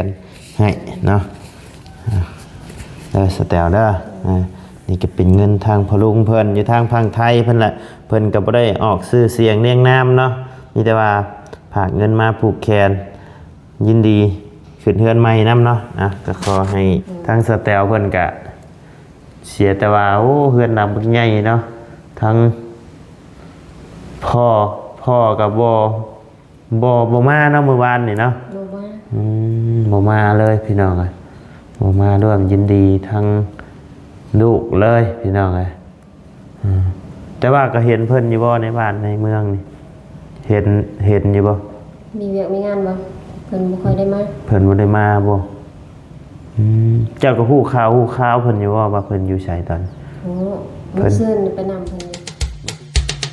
ນໃຫ້ເນາະ ເດີສະແຕວເດີ. ອ່າ ນີ້ກໍເປັນເງິນທາງພໍ່ລຸງເພິ່ນ ຢູ່ທາງຝັ່ງໄທເພິ່ນແຫຼະ ເພິ່ນກໍບໍ່ໄດ້ອອກຊື່ສຽງລຽງນາມເນາະ ມີແຕ່ວ່າຝາກເງິນມາຜູກແຂນ ຍິນດີຂຶ້ນເຮືອນໃໝ່ນຳເນາະ. ອ່ະ ກໍຂໍໃຫ້ທາງສະແຕວເພິ່ນກະ ເສຍແຕ່ວ່າ ໂອ້ ເຮືອນຫຼັງບັກໃຫຍ່ເນາະ ທັງພໍ່ ພໍ່ກໍບໍ່ ບໍ່ ບໍ່ມາເນາະ ມື້ວານນີ້ເນາະ. ບໍ່ມາ ອືມ ບໍ່ມາເລີຍພີ່ນ້ອງເອີຍ ບໍ່ມາຮ່ວມຍິນດີທັງລູກເລີຍພີ່ນ້ອງເອີຍ. ອືມ ແຕ່ວ່າກໍເຫັນເພິ່ນຢູ່ບໍ່ໃນບ້ານໃນເມືອງນີ້? ເຫັນ ເຫັນຢູ່ບໍ່? ມີວຽກມີງານບໍ່? ເພິ່ນບໍ່ຄ່ອຍໄດ້ມາ. ເພິ່ນບໍ່ໄດ້ມາບໍ່? ອືມ ເຈົ້າກໍຮູ້ຂ່າວຮູ້ຄາວເພິ່ນຢູ່ບໍ່ ວ່າເພິ່ນຢູ່ໃສຕອນ? ໂອ້ ເພິ່ນ ມື້ຊືນໄປນຳເພິ່ນຢູ່.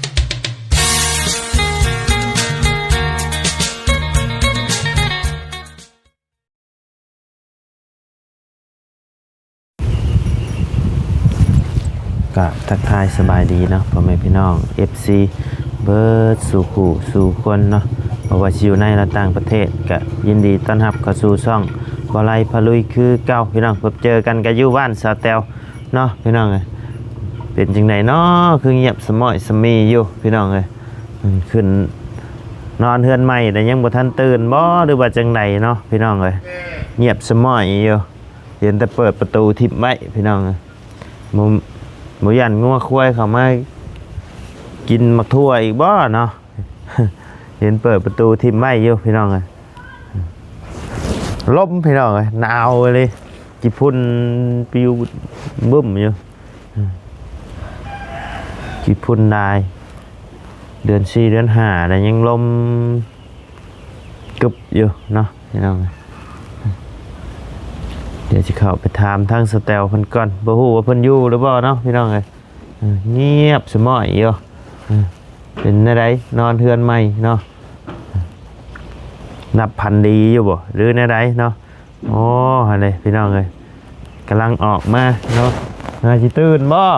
ກະທັກທາຍສະບາຍດີເນາະ ພໍ່ແມ່ພີ່ນ້ອງ ເອັຟຊີ ເບີດສູ່ຄູ່ສູ່ຄົນເນາະ ບໍ່ວ່າຊິຢູ່ໃນ ແລະ ຕ່າງປະເທດ ກະຍິນດີຕ້ອນຮັບເຂົ້າສູ່ຊ່ອງບໍ່ໄລພາລຸຍຄືເກົ່າ. ພີ່ນ້ອງ ພົບເຈີກັນກະຢູ່ບ້ານສາວແຕວເນາະ ພີ່ນ້ອງເອີຍ. ເປັນຈັ່ງໃດເນາະ ຄືງຽບສະມ້ອຍສະມີຢູ່ ພີ່ນ້ອງເອີຍ? ອືມ ຂຶ້ນນອນເຮືອນໃໝ່ແຕ່ຍັງບໍ່ທັນຕື່ນບໍ່ ຫຼືວ່າຈັ່ງໃດເນາະ ພີ່ນ້ອງເອີຍ? ງຽບສະມ້ອຍຢູ່ ເຫັນແຕ່ເປີດປະຕູຖິ້ມໄວ້ ພີ່ນ້ອງເອີຍ. ບໍ່ ບໍ່ຢ້ານງົວຄວາຍເຂົ້າມາກິນໝາກຖົ່ວອີກບໍ່ເນາະ? ເຫັນເປີດປະຕູຖິ້ມໄວ້ຢູ່ ພີ່ນ້ອງເອີຍ. ລົມ ພີ່ນ້ອງເອີຍ ໜາວອີ່ຫຼີ ຂີ້ຝຸ່ນປິວບຶ້ມຢູ່. ອືມ ຂີ້ຝຸ່ນຫຼາຍ ເດືອນສີ່ເດືອນຫ້າແລ້ວຍັງລົມກຶບຢູ່ເນາະ ພີ່ນ້ອງ. ດຽວຊິເຂົ້າໄປຖາມທາງສະແຕວເພິ່ນກ່ອນ ບໍ່ຮູ້ວ່າເພິ່ນຢູ່ຫຼືບໍ່ເນາະ ພີ່ນ້ອງເອີຍ. ເອີ ງຽບສະມ້ອຍຢູ່. ເອີ ເປັນແນວໃດ ນອນເຮືອນໃໝ່ເນາະ ຫຼັບຝັນດີຢູ່ບໍ່ ຫຼືແນວໃດເນາະ? ໂອ້ ຫັ້ນເດ້ພີ່ນ້ອງເອີຍ ກຳລັງອອກມາເນາະ. ຫາຊິຕື່ນບໍ່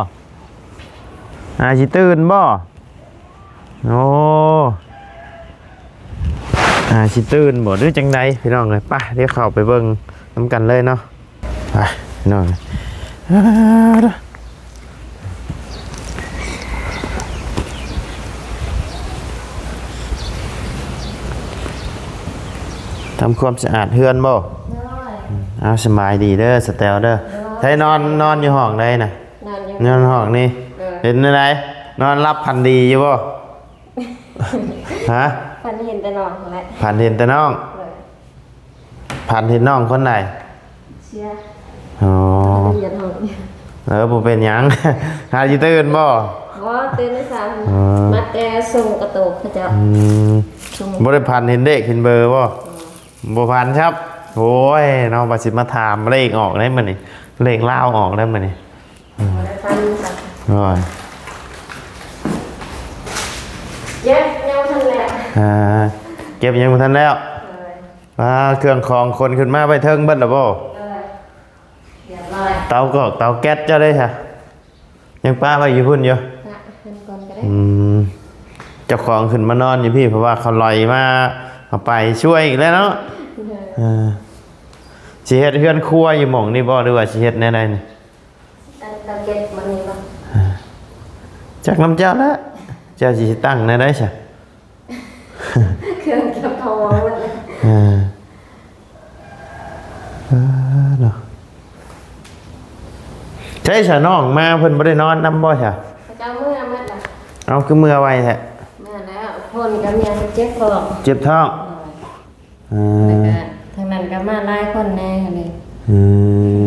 ຫາຊິຕື່ນບໍ່? ໂອ້ ຫາຊິຕື່ນບໍ່ ຫຼືຈັ່ງໃດ ພີ່ນ້ອງເອີຍ? ໄປ ດຽວເຂົ້າໄປເບິ່ງນຳກັນເລີຍເນາະ. ໄປພີ່ນ້ອງ ທຳຄວາມສະອາດເຮືອນບໍ່? ໂດຍ ເອົາ ສະບາຍດີເດີ ສະແຕວເດີ. ໂດຍ ໃຜນອນ ນອນຢູ່ຫ້ອງໃດນະ? ນອນຢູ່ ນອນຫ້ອງນີ້. ໂດຍ ເປັນແນວໃດ ນອນຫຼັບຝັນດີຢູ່ບໍ່? ຮະ? ຝັນເຫັນແຕ່ນ້ອງຫັ້ນແຫຼະ ຝັນເຫັນແຕ່ນ້ອງ. ໂດຍ ຝັນເຫັນນ້ອງຄົນໃດ? ເສຍ. ອໍ ເປັນຫຍັງ? ເອີ ບໍ່ເປັນຫຍັງ ຫາຊິຕື່ນບໍ່? ບໍ່ ຕື່ນໄດ້ຊ້ຳ. ອໍ ມາແຕ່ສົ່ງກະໂຕກເຂົາເຈົ້າ. ອືມ ສົ່ງ ບໍ່ໄດ້ຝັນເຫັນເລກເຫັນເບີບໍ່? ອືມ ບໍ່ຝັນຄັບ. ໂອ້ຍເນາະ ວ່າຊິມາຖາມເລກອອກໄດ໋ມື້ນີ້ ເລກລາວອອກໄດ໋ມື້ນີ້. ອືມ ບໍ່ໄດ້ຝັນ ໂອ້ຍ ເກັບຍັງບໍ່ທັນແລ້ວ. ອ່າ ເກັບຍັງບໍ່ທັນແລ້ວ. ໂດຍ ອ່າ ເຄື່ອງຂອງຂົນຂຶ້ນມາໄວ້ເທິງເບິດແລ້ວບໍ່? ໂດຍ ຮຽບຮ້ອຍ. ເຕົາກອກເຕົາແກັສເຈົ້າເດ້ຊະ? ຍັງປະໄວ້ຢູ່ພຸ້ນຢູ່. ປະເພິ່ນກ່ອນກໍໄດ້. ອືມ ເຈົ້າຂອງຂຶ້ນມານອນຢູ່ພີ້ ເພາະວ່າເຂົາລອຍມາເອົາໄປຊ່ວຍອີກແລ້ວເນາະ. ໂດຍ ເອີ ຊິເຮັດເຮືອນຄົວຢູ່ໝ່ອງນີ້ບໍ່ ຫຼືວ່າຊິເຮັດແນວໃດນີ້? ຕັ້ງເຕົາແກັສໝ່ອງນີ້ບໍ່? ຈັກນຳເຈົ້າແຫຼະ ເຈົ້າຊິຕັ້ງແນວໃດຊະ? ເຄື່ອງເກັບເຂົ້າອອກໝົດແລ້ວ. ເອີ ເອີເນາະ ໃສຊະ ນ້ອງມາເພິ່ນບໍ່ໄດ້ນອນນຳບໍ່ຊະ? ເຂົາເຈົ້າເມືອໝົດລະ. ເອົາ ຄືເມືອໄວແທ້? ເມືອແລ້ວ ເພິ່ນກໍເມຍເຈັບທ້ອງ ເຈັບທ້ອງ. ໂດຍ ເອີ ແລ້ວກໍທາງນັ້ນກໍມາຫຼາຍຄົນແດ່ຫັ້ນເດ້. ອື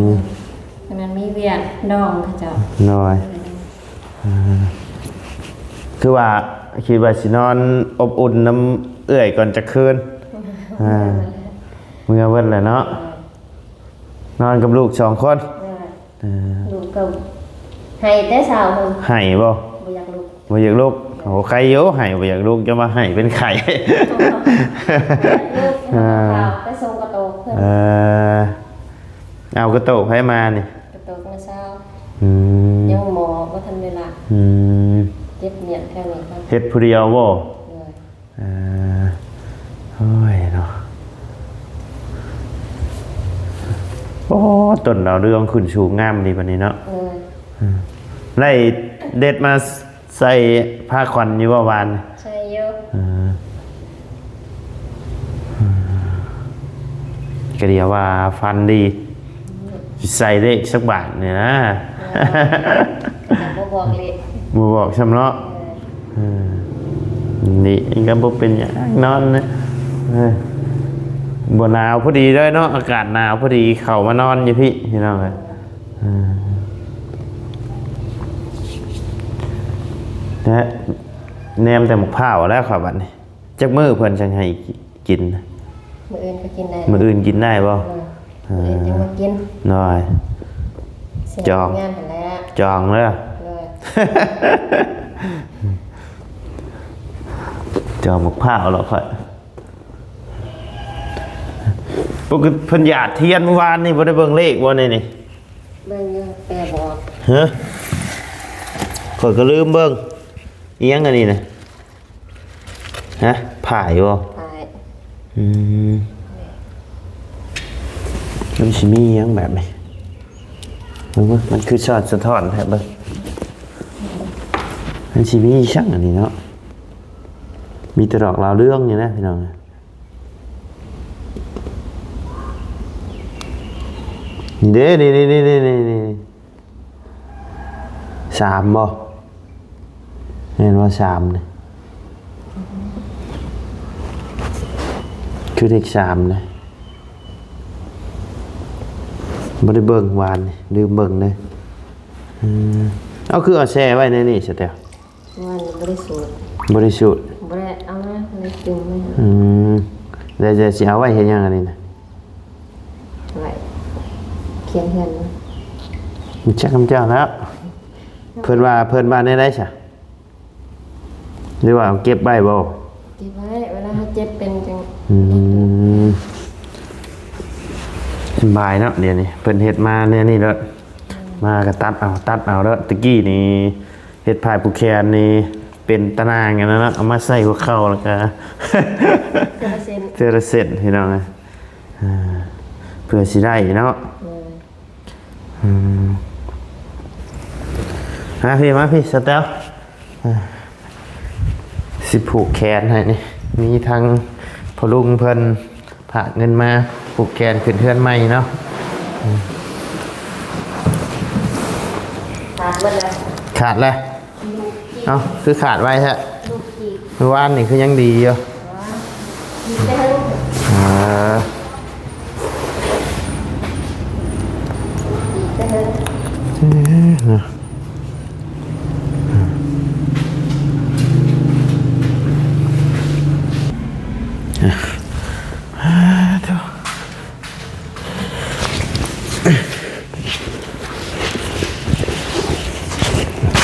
ມ ທາງນັ້ນມີວຽກດອງເຂົາເຈົ້າ. ໂດຍ ເອີ ຄືວ່າຄິດວ່າຊິນອນອົບອຸ່ນນຳເອື້ອຍກ່ອນຈັກຄືນ. ເອີ ເມືອເບິດແລ້ວເນາະ. ເອີ ນອນກັບລູກສອງຄົນ. ເອີ ເອີ ລູກກໍໄຫ້ແຕ່ເຊົ້າ. ໄຫ້ບໍ່? ບໍ່ຢາກລຸກ ບໍ່ຢາກລຸກ. ໂອ້ ໄຄຢູ່ ໄຫ້ບໍ່ຢາກລຸກ ຈະວ່າໄຫ້ເປັນໄຂ້. ລູກ ອ່າ ໄປສົ່ງກະໂຕກເພິ່ນ. ເອີ ເອົາກະໂຕກໃຜມານີ້? ກະໂຕກນ້າສາວ. ອືມ ຍັງໝໍບໍ່ທັນໄດ້ລາກ. ອືມ ເຈັບມ້ຽນແຖວນີ້. ເຮັດຜູ້ດຽວບໍ່? ໂດຍ. ເອີ ໂອ້ຍເນາະ ເ ໂອ້ ຕົ້ນດາວເຮືອງຂຶ້ນສູງງາມດີບັດນີ້ເນາະ. ເອີ ໄດ້ເດັດມາໃສ່ຜ້າຂວັນຢູ່ບໍ່ວານ? ໃສ່ຢູ່. ເອີ ກໍດຽວວ່າຝັນດີ ຊິໃສ່ເລກຈັກບາດນີ້ນະ. ເອີ ຍັງບໍ່ບອກເລກ ບໍ່ບອກຊ້ຳເນາະ. ເອີ ເອີ ນີ້ກໍບໍ່ເປັນຫຍັງ ນອນນະ. ເອີ ບໍ່ໜາວພໍດີເລີຍເນາະ ອາກາດໜາວພໍດີ ເຂົ້າມານອນຢູ່ພີ້ ພີ່ນ້ອງເອີຍ. ເອີ ແນມແຕ່ໝາກພ້າວແລ້ວຂ້ອຍບັດນີ້. ຈັກມື້ເພິ່ນຈັ່ງໃຫ້ກິນ? ມື້ອື່ນກໍກິນໄດ້. ມື້ອື່ນກິນໄດ້ບໍ່? ເອີ ເອີ ມື້ອື່ນຈັ່ງມາກິນ. ໂດຍ ແຊບ ຈອງ ງານຫັ້ນແຫຼະ ຈອງເດີ. ໂດຍ ຈອງໝາກພ້າວແລ້ວຂ້ອຍ. ປົກກະຕິເພິ່ນຢາດທຽນມື້ວານນີ້ ບໍ່ໄດ້ເບິ່ງເລກບໍ່ໃນນີ້? ເບິ່ງຢູ່ ແຕ່ບໍ່ອອກ. ຮະ? ຂ້ອຍກໍລືມເບິ່ງ. ອີຫຍັງອັນນີ້ນະ? ຮະ? ພ້າຍບໍ່? ພ້າຍ. ອືມ ມັນຊິມີຫຍັງແບບນີ້? ເບິ່ງ ມັນຄືສອດສະທ້ອນແທ້ເບິ່ງ. ມັນຊິມີຫຍັງອັນນີ້ເນາະ? ມີແຕ່ດອກດາວເຮືອງນີ້ນະ ພີ່ນ້ອງ. ນີ້ເດ້ ນີ້ ນີ້ ສາມບໍ່? ແມ່ນບໍ່ ສາມນີ້? ຄືເລກສາມນະ. ບໍ່ໄດ້ເບິ່ງວານນີ້ ລືມເບິ່ງເດ້. ເອີ ເອົາ ຄືເອົາແຊ່ໄວ້ໃນນີ້ຊະແຕ່ ວ່າບໍ່ໄດ້ສູດ ບໍ່ໄດ້ສູດ. ບໍ່ໄດ້ເອົາມາ ບໍ່ໄດ້ຈຸ່ມໄວ້. ອືມ ແລ້ວຈະຊິເອົາໄວ້ເຮັດຫຍັງອັນນີ້ນະ? ໄວ້ຂຽນເຮືອນ. ຮູ້ຈັກນຳເຈົ້າແລ້ວ. ເພິ່ນວ່າ ເພິ່ນວ່າແນວໃດຊະ? ຫຼືວ່າເອົາເກັບໄວ້ບໍ່? ເກັບໄວ້ ເວລາເຮົາເຈັບເປັນຈັ່ງ. ອືມ ສະບາຍເນາະ ດຽວນີ້ເພິ່ນເຮັດມາແນວນີ້ໂລດ. ມາກໍຕັດເອົາ ຕັດເອົາໂລດ. ແຕ່ກີ້ນີ້ ເຮັດຜ້າຜູກແຂນນີ້ເປັນຕາໜ່າງຫັ້ນນະເນາະ ເອົາມາໃສ່ຫົວເຂົ່າ ແລ້ວກໍເທື່ອລະເສັ້ນ ເທື່ອລະເສັ້ນ ພີ່ນ້ອງເອີຍ. ເພື່ອຊິໄດ້ເນາະ. ອືມ ມາພີ່ ມາພີ່ ສະແຕວ ຊິຜູກແຂນໃຫ້ນີ້. ມີທາງພໍ່ລຸງເພິ່ນ ຝາກເງິນມາຜູກແຂນຂຶ້ນເຮືອນໃໝ່ເນາະ. ຂາດເບິດແລ້ວ ຂາດແລ້ວ. ເອົ້າ ຄືຂາດໄວແທ້? ລູກຈີກ ມື້ວານນີ້ຄືຍັງດີຢູ່. ອໍ ມີແຕ່ເທິງ ເອີ ມີແຕ່ເທິງ. ເອີ ເນາະ.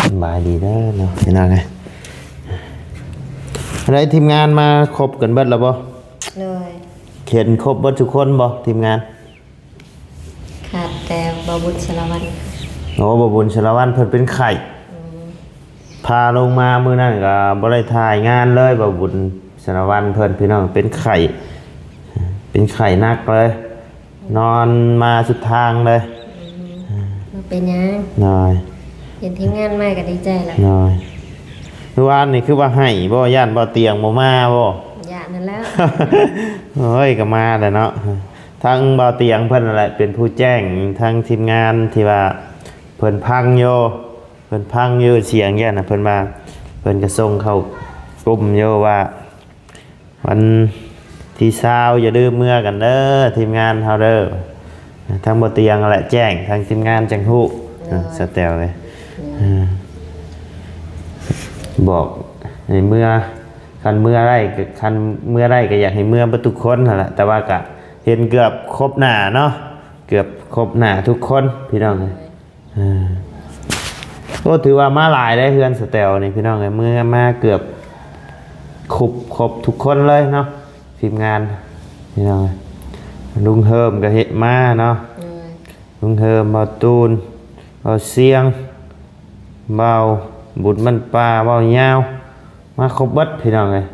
ສະບາຍດີເດີເນາະ ພີ່ນ້ອງເອີຍ. ໄດ້ທີມງານມາຄົບກັນເບິດແລ້ວບໍ່? ໂດຍ. ເຫັນຄົບເບິດທຸກຄົນບໍ່ ທີມງານ? ຂາດແຕ່ບ່າວບຸນ ສາລະວັນ. ໂອ້ ບ່າວບຸນ ສາລະວັນ ເພິ່ນເປັນໄຂ້. ອືມ ພາລົງມາມື້ນັ້ນກໍບໍ່ໄດ້ຖ່າຍງານເລີຍ. ບ່າວບຸນ ສາລະວັນ ເພິ່ນ ພີ່ນ້ອງ ເປັນໄຂ້ ເປັນໄຂ້ໜັກເລີຍ ນອນມາສຸດທາງເລີຍ. ອືມ ບໍ່ເປັນຫຍັງ ໂດຍ. ເຫັນທີມງານມາກໍດີໃຈແລ້ວ ໂດຍ. ມື້ວານນີ້ຄືວ່າໄຫ້ບໍ່? ຢ້ານບ່າວຕຽງບໍ່ມາບໍ່? ຢ້ານນັ້ນແຫຼະ. ໂອ້ຍ ກໍມາແຫຼະເນາະ. ທາງບ່າວຕຽງເພິ່ນນັ້ນແຫຼະເປັນຜູ້ແຈ້ງທາງທີມງານທີ່ວ່າເພິ່ນຟັງຢູ່ ເພິ່ນຟັງຢູ່ສຽງຢູ່ນະ. ເພິ່ນວ່າ ເພິ່ນກໍສົ່ງເຂົ້າກຸ່ມຢູ່ວ່າ ວັນທີຊາວຢ່າລືມເມືອກັນເດີ ທີມງານເຮົາເດີ. ທາງບ່າວຕຽງຫັ້ນແຫຼະແຈ້ງ ທາງທີມງານຈັ່ງຮູ້. ໂດຍ ສະແຕວເອີຍ. ໂດຍ ບອກໃຫ້ເມືອ ຄັນເມືອໄດ້ກໍ ຄັນເມືອໄດ້ກໍຢາກໃຫ້ເມືອເບິດທຸກຄົນຫັ້ນລະ ແຕ່ວ່າກະເຫັນເກືອບຄົບໜ້າເນາະ ເກືອບຄົບໜ້າທຸກຄົນ ພີ່ນ້ອງເອີຍ. ໂອ້ ຖືວ່າມາຫຼາຍໄດ໋ ເຮືອນສະແຕວນີ້ ພີ່ນ້ອງເອີຍ. ເມືອມາເກືອບຄົບ ຄົບທຸກຄົນເລີຍເນາະ ທີມງານ ພີ່ນ້ອງເອີຍ. ລຸງເຮີມກໍເຮັດມາເນາະ ລຸງເຮີມ ບ່າວຕູນ ບ່າວຊຽງ ບ່າວບຸນບ້ານປ່າ ບ່າວຍາວ ມາຄົບເບິດ ພີ່ນ້ອງເອີຍ.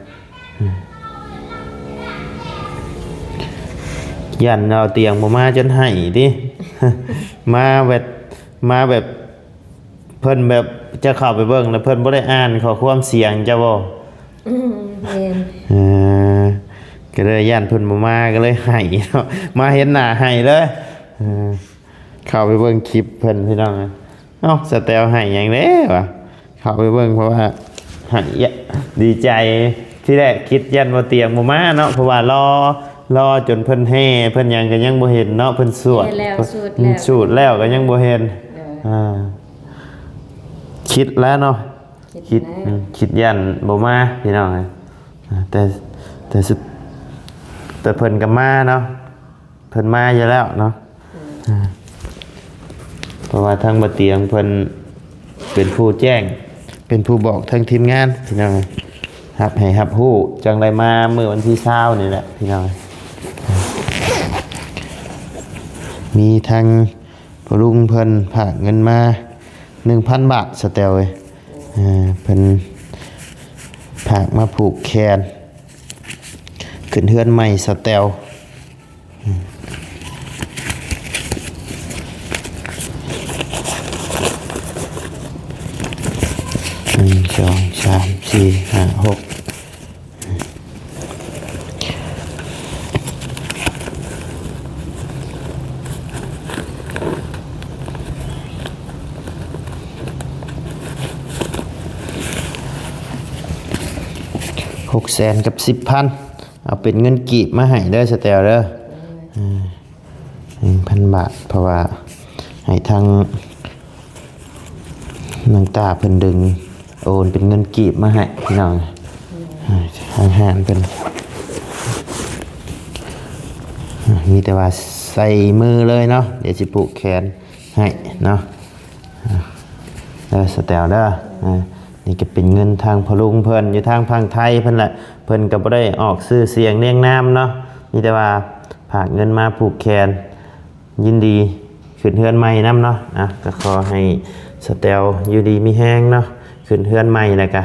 ຢ້ານບ່າວຕຽງບໍ່ມາຈົນໄຫ້ຕິ ມາແບບ ມາແບບ ເພິ່ນແບບ ເຈົ້າເຂົ້າໄປເບິ່ງແລ້ວເພິ່ນບໍ່ໄດ້ອ່ານຂໍ້ຄວາມສຽງເຈົ້າບໍ່? ອືມ ແມ່ນ ເອີ ກໍເລີຍຢ້ານເພິ່ນບໍ່ມາ ກໍເລີຍໄຫ້ເນາະ ມາເຫັນໜ້າໄຫ້ເລີຍ ເອີ ເຂົ້າໄປເບິ່ງຄລິບເພິ່ນພີ່ນ້ອງ ເອົ້າ ສະແຕວໄຫ້ຫຍັງເດ້ວະ ເຂົ້າໄປເບິ່ງ ເພາະວ່າໃຫ້ ດີໃຈ ທີແລກຄິດຢ້ານບໍ່ຕຽງບໍ່ມາເນາະ ເພາະວ່າລໍ ລໍຈົນເພິ່ນແຫ່ເພິ່ນຫຍັງກໍຍັງບໍ່ເຫັນເນາະ ເພິ່ນສວດ ແມ່ນແລ້ວ ສູດແລ້ວ ສູດແລ້ວກໍຍັງບໍ່ເຫັນ ເອີ ອ່າ ຄິດແລ້ວເນາະ ຄິດ ຄິດ ແລ້ວ ອືມ ຄິດຢ້ານບໍ່ມາພີ່ນ້ອງ ອ່າ ແຕ່ ແຕ່ສຸດ ແຕ່ເພິ່ນກໍມາເນາະ ເພິ່ນມາຢູ່ແລ້ວເນາະ ອືມ ອ່າ ເພາະວ່າທາງບໍ່ຕຽງເພິ່ນເປັນຜູ້ແຈ້ງ ເປັນຜູ້ບອກທາງທີມງານພີ່ນ້ອງ ຮັບໃຫ້ຮັບຮູ້ ຈັ່ງໄດ້ມາມື້ວັນທີຊາວນີ້ແຫຼະພີ່ນ້ອງ ມີທາງພໍ່ລຸງເພິ່ນຝາກເງິນມາໜຶ່ງພັນບາດ ສະແຕວເອີຍ ເພິ່ນຝາກມາຜູກແຂນ ຂຶ້ນເຮືອນໃໝ່ສະແຕວ ໜຶ່ງ ສອງ ສາມ ສີ່ ຫ້າ ຫົກ ຫົກແສນກັບສິບພັນ ເອົາເປັນເງິນກີບມາໃຫ້ເດີ ສະແຕວເດີ ເອີ ໜຶ່ງພັນບາດ ເພາະວ່າໃຫ້ທາງ ນາງຕາເພິ່ນດຶງໂອນເປັນເງິນກີບມາໃຫ້ພີ່ນ້ອງ ທາງຮ້ານເພິ່ນ ມີແຕ່ວ່າໃສ່ມືເລີຍເນາະ ດຽວຊິຜູກແຂນໃຫ້ເນາະ ເດີ ສະແຕວເດີ ນີ້ກໍເປັນເງິນທາງພໍ່ລຸງເພິ່ນ ຢູ່ທາງຝັ່ງໄທເພິ່ນແຫຼະ ເພິ່ນກໍບໍ່ໄດ້ອອກຊື່ສຽງລຽງນາມເນາະ ມີແຕ່ວ່າຝາກເງິນມາຜູກແຂນ ຍິນດີຂຶ້ນເຮືອນໃໝ່ນຳເນາະ ອ່ະ ກໍຂໍໃຫ້ສະແຕວຢູ່ດີມີແຮງເນາະ ຂຶ້ນເຮືອນໃໝ່ແລ້ວກະ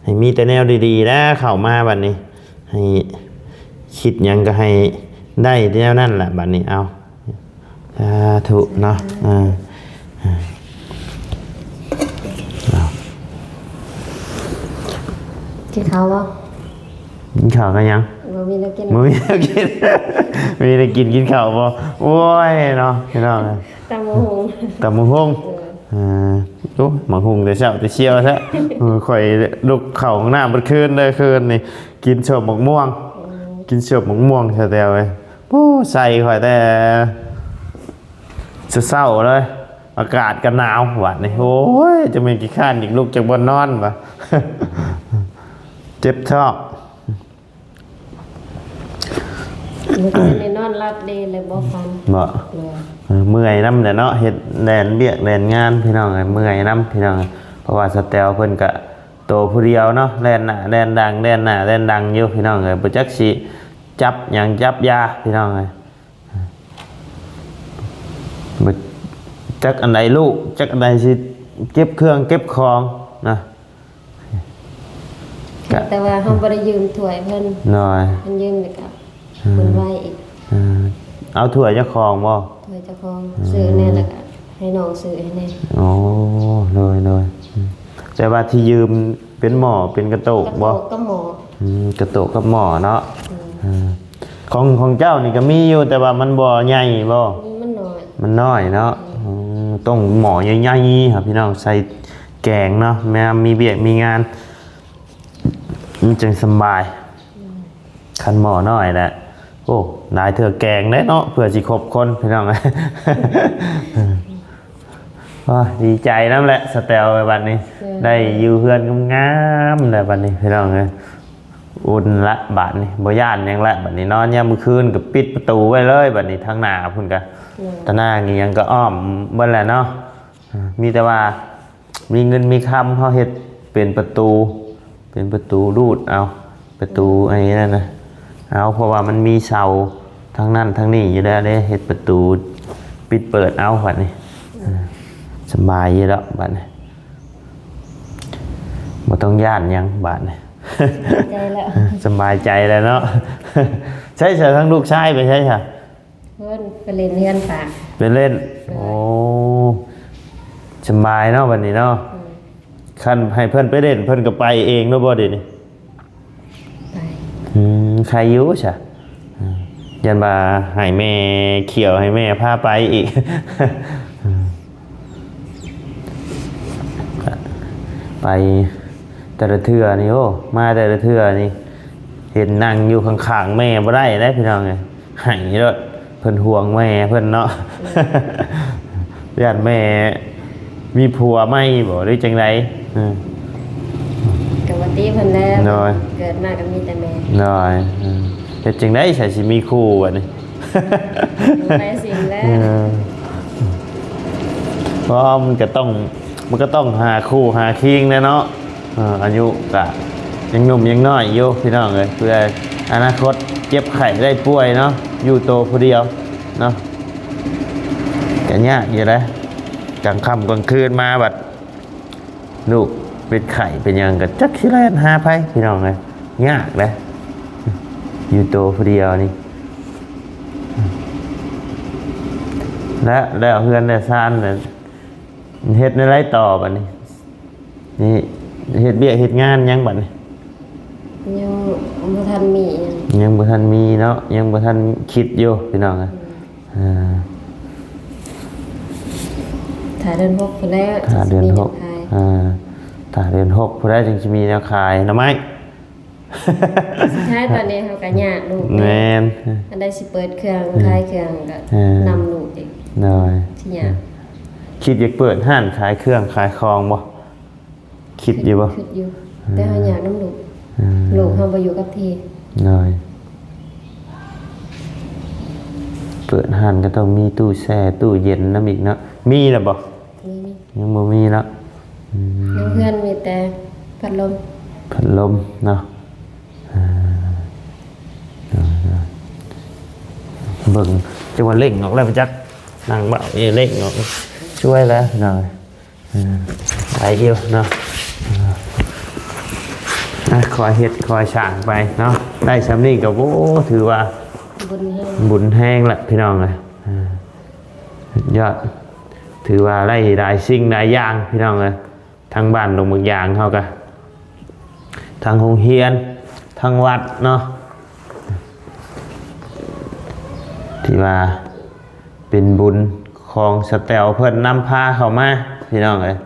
ໃຫ້ມີແຕ່ແນວດີໆແຫຼະເຂົ້າມາບັດນີ້ ໃຫ້ຄິດຫຍັງກໍໃຫ້ໄດ້ແນວນັ້ນລະບັດນີ້ ເອົາ ສາທຸເນາະ ເອີ ເອົາ ກິນເຂົ້າບໍ່? ກິນເຂົ້າກັບຫຍັງ? ບໍ່ມີແນວກິນ ບໍ່ມີແນວກິນ ມີແນວກິນ ກິນເຂົ້າບໍ່? ໂອ້ຍເນາະ ພີ່ນ້ອງ ຕຳບັກຫຸ່ງ ຕຳບັກຫຸ່ງ ເອີ ເອີ ໂອ້ ບັກຫຸ່ງແຕ່ເຊົ້າແຕ່ຊຽວແທ້ ເອີ ຂ້ອຍລຸກເຂົ້າຫ້ອງນ້ຳເບິດຄືນເດີ ຄືນນີ້ ກິນສົ້ມໝາກມ່ວງ ເອີ ກິນສົ້ມໝາກມ່ວງ ສະແຕວເອີຍ ໂອ້ ໃສ່ຂ້ອຍແຕ່ ເຊົ້າໆເລີຍ ອາກາດກໍໜາວບັດນີ້ ໂອ້ຍ ຈະແມ່ນຂີ້ຄ້ານຢາກລຸກຈາກບ່ອນນອນວະ ເຈັບທ້ອງ ມື້ຄືນນີ້ນອນຫຼັບດີເລີຍ ບໍ່ຝັນ ບໍ່ ໂດຍ ເອີ ເມື່ອຍນຳແຫຼະເນາະ ເຮັດແລ່ນວຽກແລ່ນງານ ພີ່ນ້ອງເອີຍ ເມື່ອຍນຳ ພີ່ນ້ອງເອີຍ ເພາະວ່າສະແຕວເພິ່ນກະໂຕຜູ້ດຽວເນາະ ແລ່ນໜ້າແລ່ນຫຼັງ ແລ່ນໜ້າແລ່ນຫຼັງຢູ່ ພີ່ນ້ອງເອີຍ ບໍ່ຈັກຊິຈັບຫຍັງຈັບຢາ ພີ່ນ້ອງເອີຍ. ບໍ່ຈັກອັນໃດລູກ ຈັກອັນໃດຊິເກັບເຄື່ອງເກັບຂອງນະ ກະ ແຕ່ວ່າເຮົາບໍ່ໄດ້ຢືມຖ້ວຍເພິ່ນ ໂດຍ ເພິ່ນຢືມແລ້ວກະ ອືມ ເພິ່ນໄວ້ອີກ ເອີ ເອົາຖ້ວຍເຈົ້າຂອງບໍ່? ຖ້ວຍເຈົ້າຂອງ ອືມ ຊື້ແດ່ ແລ້ວກະໃຫ້ນ້ອງຊື້ໃຫ້ແດ່ ໂອ້ ໂດຍ ໂດຍ ອືມ ແຕ່ວ່າທີ່ຢືມ ເປັນໝໍ້ເປັນກະໂຕກບໍ່? ກະໂຕກກັບໝໍ້ ອືມ ກະໂຕກກັບໝໍ້ເນາະ ອືມ ເອີ ຂອງ ຂອງເຈົ້ານີ້ກໍມີຢູ່ ແຕ່ວ່າມັນບໍ່ໃຫຍ່ບໍ່? ມັນນ້ອຍ ມັນນ້ອຍເນາະ ອືມ ອືມ ຕ້ອງໝໍ້ໃຫຍ່ໆ ຫາພີ່ນ້ອງໃສ່ແກງເນາະ ແມ່ນມີວຽກມີງານ ມັນຈຶ່ງສະບາຍ ອືມ ຄັນໝໍ້ນ້ອຍແຫຼະ ໂອ້ ຫຼາຍເທື່ອແກງເດ້ເນາະ ເພື່ອຊິຄົບຄົນ ພີ່ນ້ອງ ໂອ້ຍ ດີໃຈນຳແຫຼະ ສະແຕວ ບັດນີ້ ເອີ ໄດ້ຢູ່ເຮືອນງາມໆແລ້ວ ບັດນີ້ ພີ່ນ້ອງເອີຍ ອຸ່ນລະ ບັດນີ້ ບໍ່ຢ້ານຫຍັງລະ ບັດນີ້ ນອນຍາມມື້ຄືນກໍປິດປະຕູໄວ້ເລີຍ ບັດນີ້ ທາງໜ້າພຸ້ນກະ ເອີ ຕາໜ່າງອີ່ຫຍັງກໍອ້ອມເບິດແຫຼະເນາະ ເອີ ມີແຕ່ວ່າ ມີເງິນມີຄຳ ເຮົາເຮັດເປັນປະຕູ ເປັນປະຕູຮູດເອົາ ປະຕູ ອືມ ໄອ້ນັ້ນນະ ເອົາ ເພາະວ່າມັນມີເສົາທາງນັ້ນທາງນີ້ຢູ່ແລ້ວເດ້ ເຮັດປະຕູປິດເປີດເອົາ ບັດນີ້ ອືມ ສະບາຍຢູ່ດອກ ບັດນີ້ ບໍ່ຕ້ອງຢ້ານຫຍັງ ບັດນີ້ ໃຈແລ້ວ ສະບາຍໃຈແລ້ວເນາະ ໃສ ໃສ ທາງລູກຊາຍໄປໃສຊະ? ເພິ່ນໄປຫຼິ້ນເຮືອນປາ ໄປຫຼິ້ນ. ໂອ້ ສະບາຍເນາະບັດນີ້ເນາະ. ອືມ ຄັນໃຫ້ເພິ່ນໄປຫຼິ້ນ ເພິ່ນກໍໄປເອງໂລດບໍ່ເດນີ້? ໄປ. ອືມ ໃຄຢູ່ຊະ. ອືມ ຢ້ານວ່າໃຫ້ແມ່ຂ້ຽວ ໃຫ້ແມ່ພາໄປອີກ. ໄປແຕ່ລະເທື່ອນີ້ ໂອ້ ມາແຕ່ລະເທື່ອນີ້ ເຫັນນັ່ງຢູ່ຂ້າງໆແມ່ບໍ່ໄດ້ເດ້ພີ່ນ້ອງເອີຍ. ໃຫ້ໂລດ ເພິ່ນຫ່ວງແມ່ເພິ່ນເນາະ. ແມ່ນ. ຢ້ານແມ່ມີຜົວໃໝ່ບໍ່ ຫຼືຈັ່ງໃດ? ເອີ ກໍບໍ່ຕິເພິ່ນແຫຼະ. ໂດຍ. ເກີດມາກໍມີແຕ່ແມ່. ໂດຍ. ເອີ ເຮັດຈັ່ງໃດຊະຊິມີຄູ່ບັດນີ້? ໄປສິງແລ້ວ. ເອີ ເພາະມັນກໍຕ້ອງ ມັນກໍຕ້ອງຫາຄູ່ຫາຄີງແຫຼະເນາະ. ເອີ ອາຍຸກະຍັງໜຸ່ມຍັງນ້ອຍຢູ່ພີ່ນ້ອງເອີຍ ເພື່ອອະນາຄົດເຈັບໄຂ້ໄດ້ປ່ວຍເນາະ ຢູ່ໂຕຜູ້ດຽວເນາະ ກໍຍາກຢູ່ເດ້. ກາງຄ່ຳກາງຄືນມາບັດລູກເປັນໄຂ້ເປັນຫຍັງ ກໍຈັກຊິແລ່ນຫາໃຜພີ່ນ້ອງເອີຍ. ຍາກເດ້ ຢູ່ໂຕຜູ້ດຽວນີ້. ແລະ ແລ້ວເຮືອນແລ້ວຊານ ເຮັດແນວໃດຕໍ່ບັດນີ້? ນີ້ເຮັດວຽກເຮັດງານຫຍັງບັດນີ້? ຍັງບໍ່ທັນມີຫຍັງ. ຍັງບໍ່ທັນມີເນາະ ຍັງບໍ່ທັນຄິດຢູ່ພີ່ນ້ອງ. ອືມ ອ່າ ຖ້າເດືອນຫົກພຸ້ນແຫຼະ ຖ້າເດືອນຫົກ ອ່າ ຖ້າເດືອນຫົກພຸ້ນແຫຼະ ຈຶ່ງຊິມີແນວຂາຍໜໍ່ໄມ້. ສຸດທ້າຍຕອນນີ້ເຮົາກໍຍາກລູກ. ແມ່ນ. ອັນໃດຊິເປີດເຄື່ອງ ອືມ ຂາຍເຄື່ອງກໍ ເອີ ນຳລູກອີກ. ໂດຍ. ຊິຍາກ. ຄິດຢາກເປີດຮ້ານຂາຍເຄື່ອງຂາຍຂອງບໍ່? ຄິດຢູ່ບໍ່? ຄິດຢູ່ ອືມ ແຕ່ເຮົາຍາກນຳລູກ. ອືມ ລູກເຮົາບໍ່ຢູ່ກັບທີ່. ໂດຍ. ເປີດຮ້ານກໍຕ້ອງມີຕູ້ແຊ່ ຕູ້ເຢັນນຳອີກເນາະ. ມີແລ້ວບໍ່? ມີ. ຍັງບໍ່ມີເນາະ. ອືມ ໃນເຮືອນມີແຕ່ພັດລົມ. ພັດລົມເນາະ. ອ່າ ເບິ່ງ ຈັງຫວະເລັ່ງອອກແລ້ວໄປຈັກ ນັ່ງເວົ້າເອເລັ່ງອອກ ຊ່ວຍແລ້ວເນາະ. ອ່າ ໄດ້ຢູ່ເນາະ. ອ່າ ອ່ະ ຄ່ອຍເຮັດຄ່ອຍສ້າງໄປເນາະ. ໄດ້ຊ່ຳນີ້ກໍ ໂອ້ ຖືວ່າບຸນແຮງ ບຸນແຮງລະພີ່ນ້ອງເອີຍ. ອ່າ ສຸດຍອດ ຖືວ່າໄດ້ຫຼາຍສິ່ງຫຼາຍຢ່າງພີ່ນ້ອງເອີຍ. ທາງບ້ານດົງບາກຢາງເຮົາກະ ທາງໂຮງຮຽນ ທາງວັດເນາະ ທີ່ວ່າເປັນບຸນຂອງສະແຕວເພິ່ນນຳພາເຂົ້າມາພີ່ນ້ອງເອີຍ.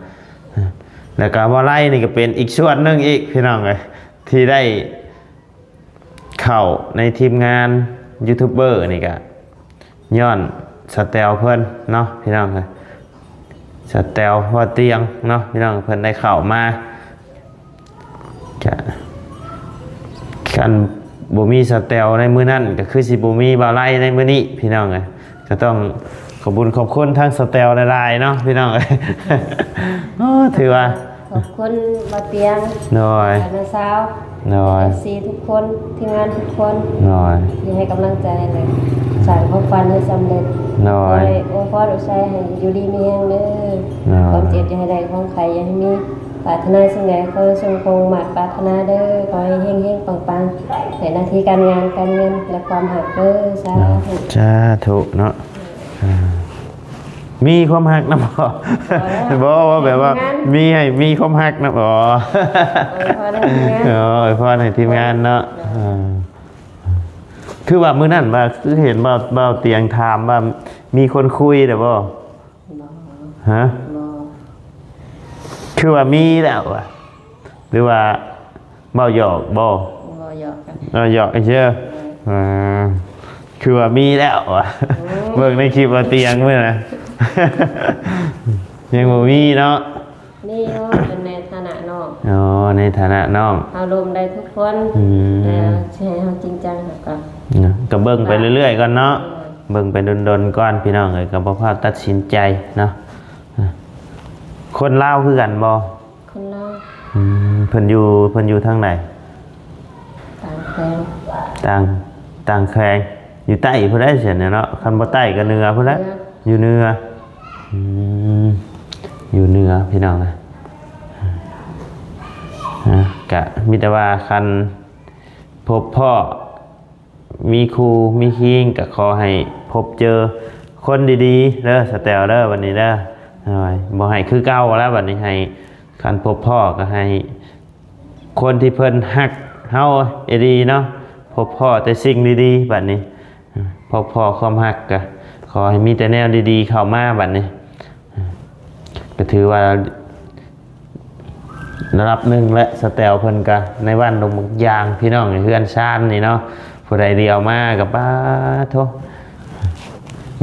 ແລ້ວກະບໍ່ໄລນີ້ກະເປັນອີກສ່ວນໜຶ່ງອີກພີ່ນ້ອງເອີຍ ທີ່ໄດ້ ເຂົ້າໃນທີມງານຢູທູບເບີນີ້ກະຍ້ອນສະແຕວເພິ່ນເນາະພີ່ນ້ອງເອີຍ. ສະແຕວພໍ່ຕຽງເນາະພີ່ນ້ອງ ເພິ່ນໄດ້ເຂົ້າມາ ກະ ຄັນບໍ່ມີສະແຕວໃນມື້ນັ້ນ ກະຄືຊິບໍ່ມີບ່າວໄລໃນມື້ນີ້ພີ່ນ້ອງເອີຍ. ກໍຕ້ອງຂອບບຸນຂອບຄຸນທາງສະແຕວຫຼາຍໆເນາະພີ່ນ້ອງເອີຍ. ໂອ້ ຖືວ່າຂອບຄຸນບ່າວຕຽງ ໂດຍ ແລະນ້າສາວ ໂດຍ ເອັຟຊີທຸກຄົນ ທີມງານທຸກຄົນ ໂດຍ ທີ່ໃຫ້ກຳລັງໃຈ ແລະສ້າງຄວາມຝັນໃຫ້ສຳເລັດ ໂດຍ ຂໍໃຫ້ອວຍພອນອວຍໄຊໃຫ້ຢູ່ດີມີແຮງເດີ ໂດຍ ຄວາມເຈັບຢ່າໃຫ້ໄດ້ ຄວາມໄຂ້ຢ່າໃຫ້ມີ ປາດຖະໜາສິ່ງໃດຂໍໃຫ້ສົມຄວາມມາດປາດຖະໜາເດີ ຂໍໃຫ້ເຮັງໆປັງໆ ໃນໜ້າທີ່ການງານການເງິນ ແລະຄວາມຮັກເດີ ສາທຸ ສາທຸເນາະ. ອ່າ ມີຄວາມຮັກນຳບໍ່? ບໍ່ ບໍ່ ແບບວ່າມີໃຫ້ມີຄວາມຮັກນຳບໍ່? ອວຍພອນໃຫ້ທີມງານ ອໍ ອວຍພອນໃຫ້ທີມງານເນາະ. ອ່າ ຄືວ່າມື້ນັ້ນວ່າ ຄືເຫັນບ່າວ ບ່າວຕຽງຖາມວ່າມີຄົນຄຸຍແລ້ວບໍ່? ບໍ່ ຮະ? ບໍ່ ຄືວ່າມີແລ້ວຫວາ ຫຼືວ່າເວົ້າຫຍອກບໍ່? ເວົ້າຫຍອກກັນ ເວົ້າຫຍອກເຊີ. ອ່າ ຄືວ່າມີແລ້ວຫວາ ອືມ ເບິ່ງໃນຄລິບວ່າຕຽງມື້ນະ ຍັງບໍ່ມີເນາະ. ມີຢູ່ ເປັນໃນຖານະນ້ອງ. ອໍ ໃນຖານະນ້ອງ ເຮົາລົມໄດ້ທຸກຄົນ. ອືມ ແຕ່ຊິໃຫ້ເຮົາຈິງຈັງ ເຮົາກໍ ນະ ກໍເບິ່ງໄປເລື້ອຍໆກ່ອນເນາະ. ເອີ ເບິ່ງໄປດົນໆກ່ອນພີ່ນ້ອງເອີຍ ກໍບໍ່ພາບຕັດສິນໃຈເນາະ. ຄົນລາວຄືກັນບໍ່? ຄົນລາວ. ອືມ ເພິ່ນຢູ່ ເພິ່ນຢູ່ທາງໃດ? ຕ່າງແຂວງ ຕ່າງ ຕ່າງແຂວງ ຢູ່ໃຕ້ພຸ້ນແຫຼະຊັ້ນເນາະ. ຄັນບໍ່ໃຕ້ກໍເໜືອພຸ້ນແຫຼະ ເໜືອ ຢູ່ເໜືອ. ອືມ ຢູ່ເໜືອພີ່ນ້ອງເອີຍ. ນະ ກະມີແຕ່ວ່າຄັນພົບພໍ້ ມີຄູ່ມີຄີງ ກໍຂໍໃຫ້ໂພ ພົບເຈີຄົນດີໆເດີ ສະແຕວເດີ ບັດນີ້ເດີ. ໂອ້ຍ ບໍ່ໃຫ້ຄືເກົ່າແລ້ວ ບັດນີ້ໃຫ້ ຄັນພົບພໍ້ກໍໃຫ້ຄົນທີ່ເພິ່ນຮັກເຮົາອີ່ຫຼີເນາະ ພົບພໍ້ແຕ່ສິ່ງດີໆ ບັດນີ້ ພົບພໍ້ຄວາມຮັກ ກໍຂໍໃຫ້ມີແຕ່ແນວດີໆເຂົ້າມາ ບັດນີ້ ກໍຖືວ່າລະດັບໜຶ່ງແຫຼະ ສະແຕວເພິ່ນກໍໃນບ້ານດົງບັກຢາງ ພີ່ນ້ອງ ເຮືອນຊານນີ້ເນາະ ຜູ້ໃດດຽວມາກໍ ປາໂທ້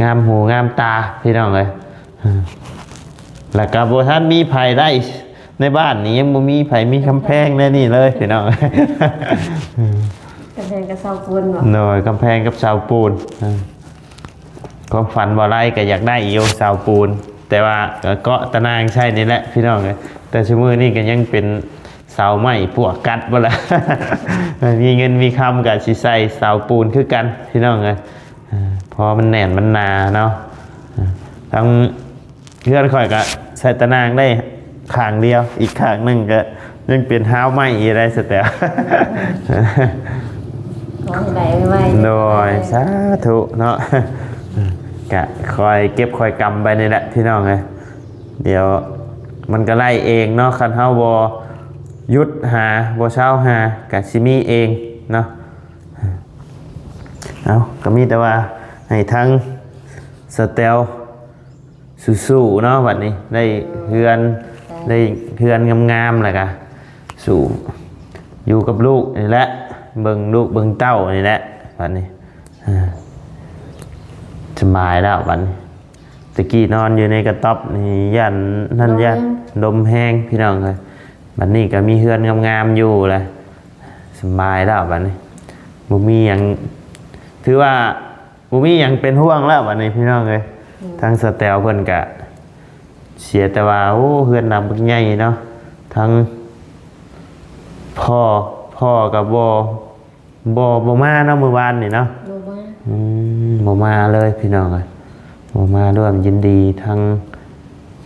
ງາມຫູງາມຕາ ພີ່ນ້ອງເອີຍ. ແລ້ວກໍບໍ່ທັນມີໃຜໄດ້ ໃນບ້ານນີ້ຍັງບໍ່ມີໃຜມີກຳແພງແນວນີ້ເລີຍ ພີ່ນ້ອງ. ກຳແພງກັບເສົາປູນບໍ? ໂດຍ ກຳແພງກັບເສົາປູນ. ຄວາມຝັນບໍ່ໄດ້ກໍຢາກໄດ້ຢູ່ເສົາປູນ ແຕ່ວ່າກໍເກາະຕາໜ່າງໃຊ້ນີ້ແຫຼະ ພີ່ນ້ອງເອີຍ. ແຕ່ຊຸມື້ນີ້ກໍຍັງເປັນເສົາໄມ້ປວກກັດບໍ່ລະ ມີເງິນມີຄຳກໍຊິໃສ່ເສົາປູນຄືກັນ ພີ່ນ້ອງເອີຍ. ເພາະມັນແໜ້ນມັນໜາເນາະ ທັງ ເຮືອນຂ້ອຍກະໃສ່ຕາໜ່າງໄດ້ຂ້າງດຽວ ອີກຂ້າງໜຶ່ງກະຍັງເປັນຮາວໄມ້ຢູ່ໄດ໋ ສະແຕວ. ຂໍໃຫ້ໄດ້ໄວໆ ໂດຍ ສາທຸເນາະ. ກະຄ່ອຍເກັບຄ່ອຍກຳໄປນີ້ແຫຼະ ພີ່ນ້ອງເອີຍ ດຽວມັນກະໄດ້ເອງເນາະ ຄັນເຮົາບໍ່ຢຸດຫາ ບໍ່ເຊົາຫາ ກະຊິມີເອງເນາະ. ເອົາ ກໍມີແຕ່ວ່າໃຫ້ທັງສະແຕວສູ້ໆເນາະ ບັດນີ້ໄດ້ເຮືອນ ໄດ້ເຮືອນງາມໆ ແລ້ວກະສູ້ຢູ່ກັບລູກນີ້ແຫຼະ ເບິ່ງລູກເບິ່ງເຕົ້ານີ້ແຫຼະ ບັດນີ້ ເອີ ສະບາຍແລ້ວບັດນີ້. ຕະກີ້ນອນຢູ່ໃນກະຕ໊ອບນີ້ ຢ້ານນັ້ນ ລົມແຮງ ຢ້ານລົມແຮງ ພີ່ນ້ອງເອີຍ. ບັດນີ້ກໍມີເຮືອນງາມໆຢູ່ແຫຼະ ສະບາຍແລ້ວບັດນີ້ ບໍ່ມີຫຍັງ ຖືວ່າບໍ່ມີຫຍັງເປັນຫ່ວງແລ້ວບັດນີ້ ພີ່ນ້ອງເອີຍ. ອືມ ທາງສະແຕວເພິ່ນກະເສຍແຕ່ວ່າ ໂອ້ ເຮືອນຫຼັງບັກໃຫຍ່ເນາະ ທັງພໍ່ ພໍ່ກໍບໍ່ ບໍ່ ບໍ່ມາເນາະ ມື້ວານນີ້ເນາະ. ບໍ່ມາ ອືມ ບໍ່ມາເລີຍ ພີ່ນ້ອງເອີຍ ບໍ່ມາຮ່ວມຍິນດີທັງ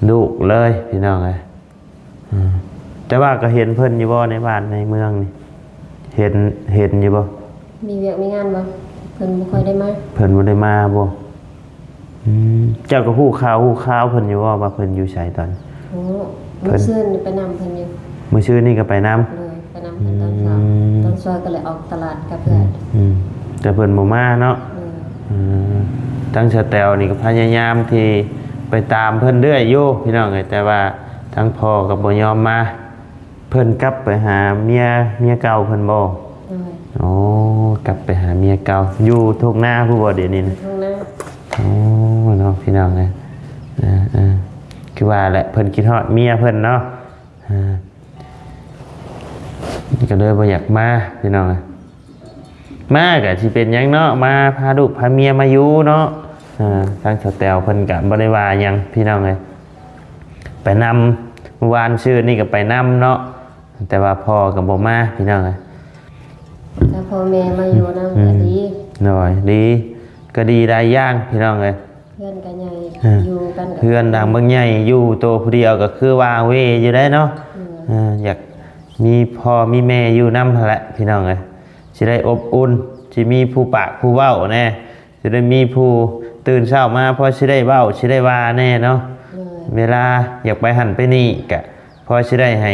ລູກເລີຍ ພີ່ນ້ອງເອີຍ. ອືມ ແຕ່ວ່າກໍເຫັນເພິ່ນຢູ່ບໍ່ ໃນບ້ານໃນເມືອງນີ້ ເຫັນ ເຫັນຢູ່ບໍ່? ມີວຽກມີງານບໍ່? ເພິ່ນບໍ່ຄ່ອຍໄດ້ມາ ເພິ່ນບໍ່ໄດ້ມາບໍ່? ອືມ ເຈົ້າກໍຮູ້ຂ່າວຮູ້ຄາວເພິ່ນຢູ່ບໍ່ ວ່າເພິ່ນຢູ່ໃສຕອນ? ໂອ້ ເພິ່ນ ມື້ຊືນໄປນຳເພິ່ນຢູ່ ມື້ຊືນນີ້ກໍໄປນຳ. ໂດຍ ໄປນຳເພິ່ນຕອນເຊົ້າ ອືມ ຕອນສວຍກໍເລີຍອອກຕະຫຼາດກັບເພື່ອນ. ອືມ ແຕ່ເພິ່ນບໍ່ມາເນາະ. ໂດຍ ອືມ ທາງສະແຕວນີ້ກໍພະຍາຍາມທີ່ໄປຕາມເພິ່ນເລື້ອຍຢູ່ ພີ່ນ້ອງເອີຍ ແຕ່ວ່າທາງພໍ່ກໍບໍ່ຍອມມາ. ເພິ່ນກັບໄປຫາເມຍ ເມຍເກົ່າເພິ່ນບໍ່? ໂດຍ ໂອ້ ກັບໄປຫາເມຍເກົ່າ ຢູ່ທົ່ງນາພຸ້ນບໍ່ດຽວນີ້ນະ? ຢູ່ທົ່ງນາ. ໂອ້ ເນາະ ພີ່ນ້ອງເອີຍ ເອີ ເອີ ຄືວ່າແຫຼະ ເພິ່ນຄິດຮອດເມຍເພິ່ນເນາະ ເອີ ກໍເລີຍບໍ່ຢາກມາ ພີ່ນ້ອງເອີຍ. ມາກໍຊິເປັນຫຍັງເນາະ ມາພາລູກພາເມຍມາຢູ່ເນາະ. ເອີ ທາງສະແຕວເພິ່ນກໍບໍ່ໄດ້ວ່າຫຍັງ ພີ່ນ້ອງເອີຍ ໄປນຳ ມື້ວານຊືນນີ້ກໍໄປນຳເນາະ ແຕ່ວ່າພໍ່ກໍບໍ່ມາ ພີ່ນ້ອງເອີຍ. ຖ້າພໍ່ແມ່ມາຢູ່ນຳ ອືມ ກໍດີ ໂດຍ ດີ ກໍດີຫຼາຍຢ່າງ ພີ່ນ້ອງເອີຍ. ເຮືອນກໍໃຫຍ່ ເອີ ຢູ່ກັນກໍ ເຮືອນຫຼັງບັກໃຫຍ່ ຢູ່ໂຕຜູ້ດຽວກໍຄືວ່າງເວຢູ່ໄດ໋ເນາະ. ເອີ ເອີ ຢາກມີພໍ່ມີແມ່ຢູ່ນຳຫັ້ນແຫຼະ ພີ່ນ້ອງເອີຍ ຊິໄດ້ອົບອຸ່ນ ຊິມີຜູ້ປາກຜູ້ເວົ້າແດ່ ຊິໄດ້ມີຜູ້ຕື່ນເຊົ້າມາພໍຊິໄດ້ເວົ້າ ຊິໄດ້ວ່າແດ່ເນາະ. ໂດຍ ເວລາຢາກໄປຫັ້ນໄປນີ້ກະພໍຊິໄດ້ໃຫ້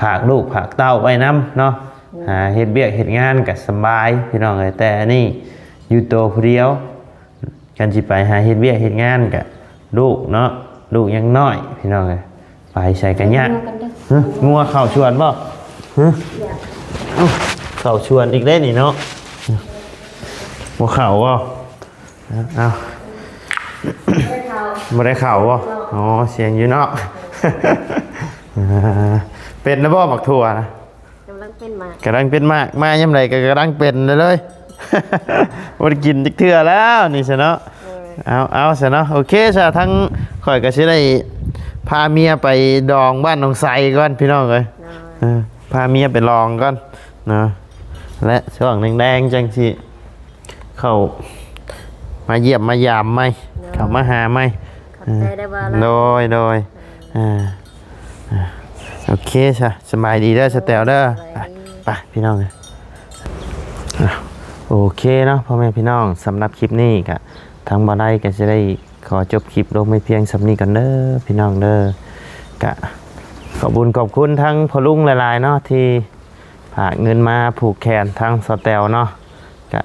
ຝາກລູກຝາກເຕົ້າໄວ້ນຳເນາະ. ໂດຍ ຫາເຮັດວຽກເຮັດງານກໍສະບາຍ ພີ່ນ້ອງເອີຍ ແຕ່ອັນນີ້ຢູ່ໂຕຜູ້ດຽວ ຄັນຊິໄປຫາເຮັດວຽກເຮັດງານກໍລູກເນາະ ລູກຍັງນ້ອຍ ພີ່ນ້ອງເອີຍ ໄປໃສກໍຍາກ. ງົວກັນເດີ ຮະ ງົວເຂົ້າສວນບໍ່? ຮະ ເອົ້າ ເຂົ້າສວນອີກເດ້ນີ້ເນາະ ບໍ່ເຂົ້າບໍ່? ເອົ້າ ບໍ່ໄດ້ເຂົ້າບໍ່? ອໍ ສຽງຢູ່ນອກ. ເປັນແລ້ວບໍ່ໝາກຖົ່ວນະ? ກຳລັງເປັນໝາກ ກຳລັງເປັນໝາກ ມາຍາມໃດກໍກຳລັງເປັນເລີຍ ບໍ່ໄດ້ກິນຈັກເທື່ອແລ້ວນີ້ຊະເນາະ. ເອີ ເອົາ ເອົາຊະເນາະ ໂອເຄຊະ ທັງຂ້ອຍກໍຊິໄດ້ພາເມຍໄປດອງບ້ານໜອງໄຊກ່ອນ ພີ່ນ້ອງເອີຍ. ເອີ ພາເມຍໄປລອງກ່ອນເນາະ ແລະຊ່ວງແດງໆ ຈັ່ງຊິ ເຂົ້າມາຢ້ຽມມາຢາມໃໝ່ ໂດຍ ເຂົ້າມາຫາໃໝ່. ຂອບໃຈໄດ້ບໍ່ລະ? ໂດຍ ໂດຍ ເອີ ອ່າ ອ່າ ໂອເຄຊະ ສະບາຍດີເດີ ສະແຕວເດີ. ໂດຍ ໄປ ໄປ ພີ່ນ້ອງເອີຍ ອ່າ ໂອເຄເນາະ ພໍ່ແມ່ພີ່ນ້ອງ, ສຳລັບຄລິບນີ້ກະ ທາງບ່າວໄລກະຊິໄດ້ຂໍຈົບຄລິບລົງໄວ້ພຽງສ່ຳນີ້ກ່ອນເດີພີ່ນ້ອງເດີ. ກະຂອບບຸນຂອບຄຸນທາງພໍ່ລຸງຫຼາຍໆເນາະ ທີ່ຝາກເງິນມາຜູກແຂນທາງສາວແຕວເນາະ. ກະ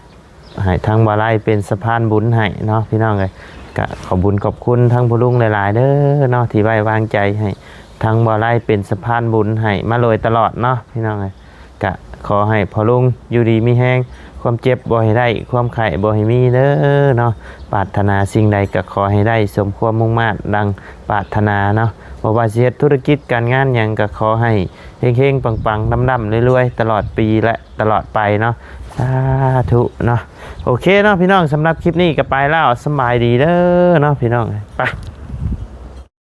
ໃຫ້ທາງບ່າວໄລເປັນສະພານບຸນໃຫ້ເນາະພີ່ນ້ອງເອີຍ. ກະຂອບບຸນຂອບຄຸນທາງພໍ່ລຸງຫຼາຍໆເດີເນາະ ທີ່ໄວ້ວາງໃຈໃຫ້ທາງບ່າວໄລເປັນສະພານບຸນໃຫ້ມາໂດຍຕະຫຼອດເນາະພີ່ນ້ອງເອີຍ. ກະຂໍໃຫ້ພໍ່ລຸງຢູ່ດີມີແຮງ, ຄວາມເຈັບບໍ່ໃຫ້ໄດ້, ຄວາມໄຂ້ບໍ່ໃຫ້ມີເດີເນາະ. ປາດຖະໜາສິ່ງໃດກະຂໍໃຫ້ໄດ້ສົມຄວາມມຸ່ງມາດດັ່ງປາດຖະໜາເນາະ. ບໍ່ວ່າຊິເຮັດທຸລະກິດການງານຫຍັງກະຂໍໃຫ້ເຮັງໆປັງໆ ລ່ຳໆລວຍໆ ຕະຫຼອດປີ ແລະ ຕະຫຼອດໄປເນາະ. ສາທຸເນາະ. ໂອເຄເນາະພີ່ນ້ອງ, ສຳລັບຄລິບນີ້ກະໄປແລ້ວ, ສະບາຍດີເດີເນາະພີ່ນ້ອງ. ໄປ.